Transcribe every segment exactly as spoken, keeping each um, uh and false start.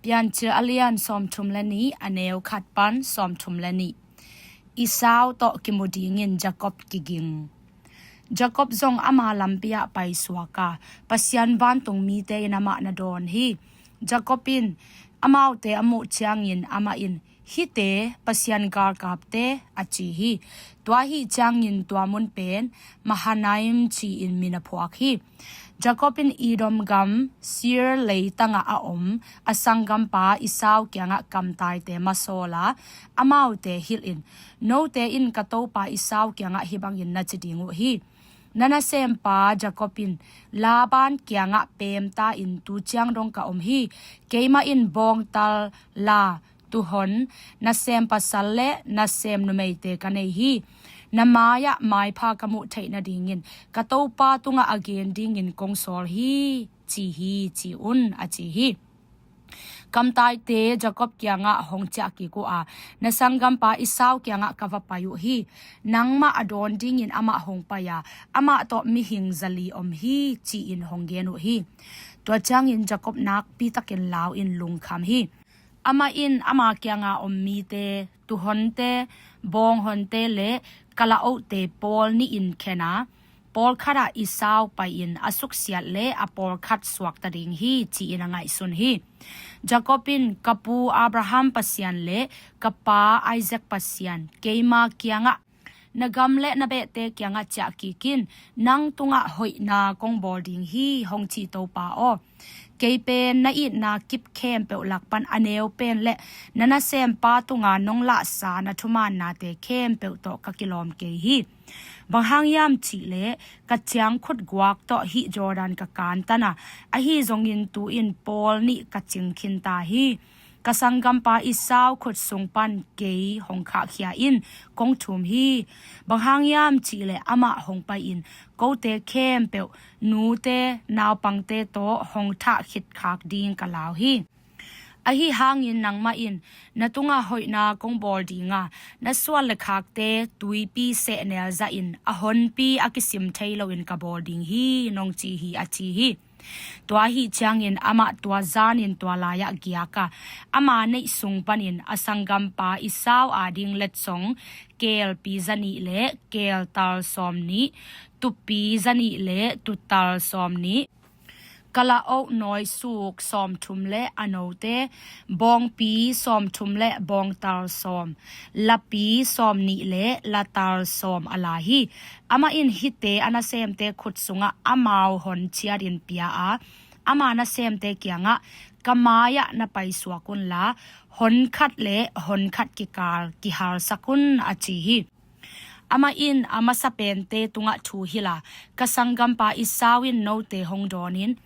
Piancil a lian sawmthum le nih, a neu khat pan sawmthum le nih. Esau tawh kimu dingin Jacob kiging. Jacob zong ama lampi ah paisuak a, Pasian vantung mite in amah na dawn hi. Jacob in amaute a muh ciangin amah in, "Hihte Pasian galkapte," a ci hi. Tua ahih ciangin tua mun pen Mahanaim ci-in min a phuak hi. Jacob in Edom gam Seir leitangah a om a sanggampa Esau kiangah kamtaite masawl a, amaute hilhin, "Note in ka topa Esau kiangah hih bangin na ci ding uh hi, 'Na nasempa Jacob in Laban kiangah peemta in tu ciang dong ka om hi. Keimah in bawngtal, la, tuuhon, nasem pasal le nasem numeite ka nei hi. Na mai-ah maipha ka muh theih nadingin ka topa tungah a gen dingin kong sawl hi,' ci hi, ci un," a ci hi. Kamtaite Jacob kiangah hong ciah kik uh a, "Na sanggampa Esau kiangah ka va pai uh hi. Nangmah a dawn dingin amah hong pai a, amah tawh mihing zali om hi," ci-in hong gen uh hi. Tua ciangin Jacob nakpi takin lau in lungkham hi. Amah in ama kianga om mite, tuuhonte, bawnghonte le kalaohte pawl nih in khen a, "Pawlkhat ah Esau pai-in a suksiat le a pawlkhat suakta ding hi," ci-in a ngaihsun hi. Jacob in, "Ka pu Abraham Pasian le ka pa Isaac Pasian, keima kiangah, 'Na gam le na behte kiangah ciah kik in, nang tungah hoihna kong bawl ding hi,' hong ci Topa aw, kei pen na itna kip khempeuh lak pan a neu pen le na nasempa tunga nong lahsa na thumaannate khempeuh tawh ka kilawm kei hi. Bang hang hiam cihleh ka ciangkhut guak tawh hih Jordan ka kantan a, ahi zongin tu-in pawl nih ka cing khinta hi. Ka sanggampa Esau khut sung pan kei hong khahkhia in kong thum hi. Bang hang hiam cihleh amah hong pai-in kote khempeuh, nute naupangte tawh hong thah khitkhak ding ka lau hi. Ahi hangin nangmah in, 'Na tungah hoihna kong bawl ding a, na suan le khakte tuipi sehnel zahin a honpi a kisim thei loin ka bawl ding hi,' nong ci hi," a ci hi. Tua ahih ciangin amah tua zanin tua lai-ah giak a, ama neih sung panin a sanggampa Esau ading letsong, keelpi zanih le keeltal sawmnih, tupi zanih le tutal sawmnih, kalaoh nawisuk sawmthum le a note, bawngpi sawmthum le bawngtal sawm, lapi sawmnih le latal sawm a la hi. Amah in hihte a nasemte khut sungah amau hon ciatin pia a, ama nasemte kiangah, "Ka mai-ah na paisuak unla, honkhat le honkhat kikal kihalsak un," a ci hi. Amah in a masa pente tungah thu hilh a, "Ka sanggampa Esau in note hong dawnin,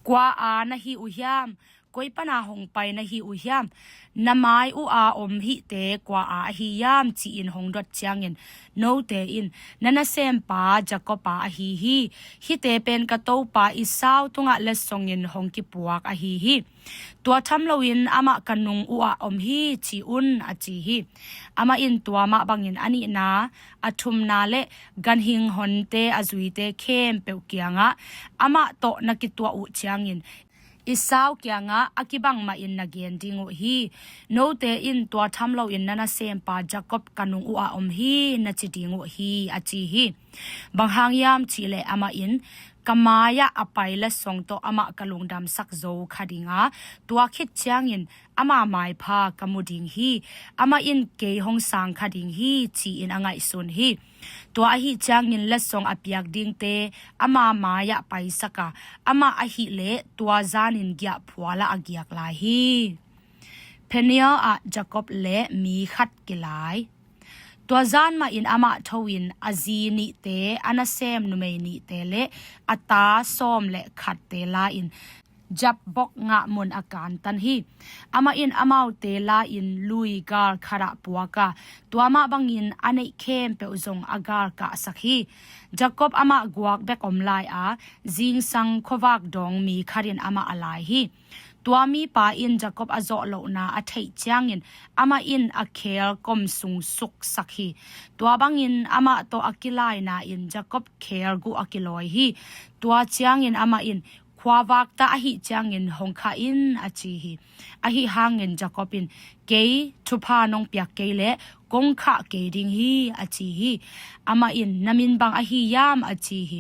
'Kua a na hi uh hiam? Koi pana hong pai na hi uh hiam? Na mai uh a om hihte kua a ahi hiam?' ci-in hong dot ciangin note in, 'Na nasempa Jacob a ahi hi. Hihte pen ka topa Esau tungah letsongin hong kipuak ahi hi. Tua tham loin amah ka nung uhah om hi,' ci un," a ci hi. Amah in tua mah bangin a nihna, a thumna le ganhing honte a zuite khempeuh kiangah, "Amah tawh na kituah uh ciangin Esau kiangah a kibang mahin na gen ding uh hi. Note in tua tham loin na nasempa Jacob ka nung uhah om hi, na ci ding uh hi," a ci hi. Bang hang hiam cihleh amah in, "Ka mai-ah a pai letsong tawh amah ka lungdamsak zo kha ding a, tua khit ciangin ama maipha ka mu ding hi. Amah in kei hong sang kha ding hi," ci-in a ngaihsun hi. Tua ahih ciangin letsong a piak dingte ama mai-ah paisak a, amah ahileh tua zanin giahphual ah a giak lai hi. Peniel ah Jacob le mi khat kilai. Tua zan mahin amah tho-in a zi nihte, a nasem numei nihte le a ta sawm le khatte la-in Jabbok ngahmun a kantan hi. Amah in amaute la-in lui gal khat ah puak a, tua mah bangin a neih khempeuh zong a galkahsak hi. Jacob amah guak bek om lai a, zingsang khuavak dong mi khat in amah a lai hi. Tua mipa in Jacob a zawh lohna a theih ciangin amah in a kheel kom sung suksak hi. Tua bangin amah tawh a kilaina in Jacob kheel guh a kilawi hi. Tua ciangin amah in, Khuavak ta ahih ciangin hong khah in, a ci hi. Ahi hangin Jacob in, kei thupha nong piak kei leh kong khah kei ding hi, a ci hi. Amah in, na min bang ahi hiam, a ci hi.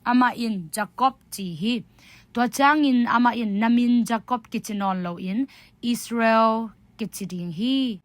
Amah in, Jacob ci hi. Tua ciangin amah in, na min Jacob kici nawn loin Israel kici ding hi.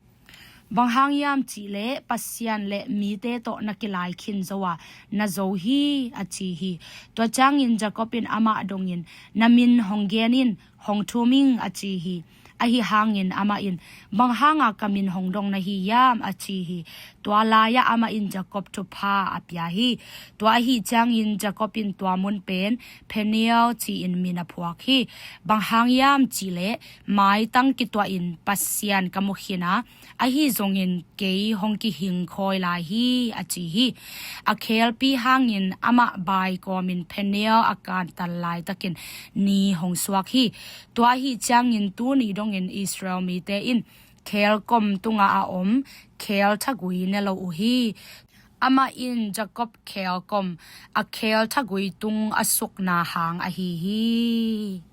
Bang hang hiam cihleh Pasian le mite tawh na kilai khin zo a, na zo hi, a ci hi. Tua ciangin Jacob in amah dongin, na min hong gen in, hong thum ing, a ci hi. Ahi hangin amah in, bang hanga ka min hong dong na hi hiam, a ci hi. Tua lai-ah amah in Jacob thupha a pia hi. Tua ahi ciangin Jacob in tua mun pen Peniel ci-in min a phuak hi. Bang hang hiam cihleh maitang kituahin Pasian ka mu khin a, ahi zongin kei hong kihing khawi lai hi, a ci hi. A khelpi hangin amah bai kawmin Peniel a kantan laitakin ni hong suak hi. Tua ahi ciangin tuni dongin Israel mite in khelkom tunga a om khel thagui ne lo uh hi. Amah in Jacob khelkom a khel thagui tung a sukna hang ahi hi.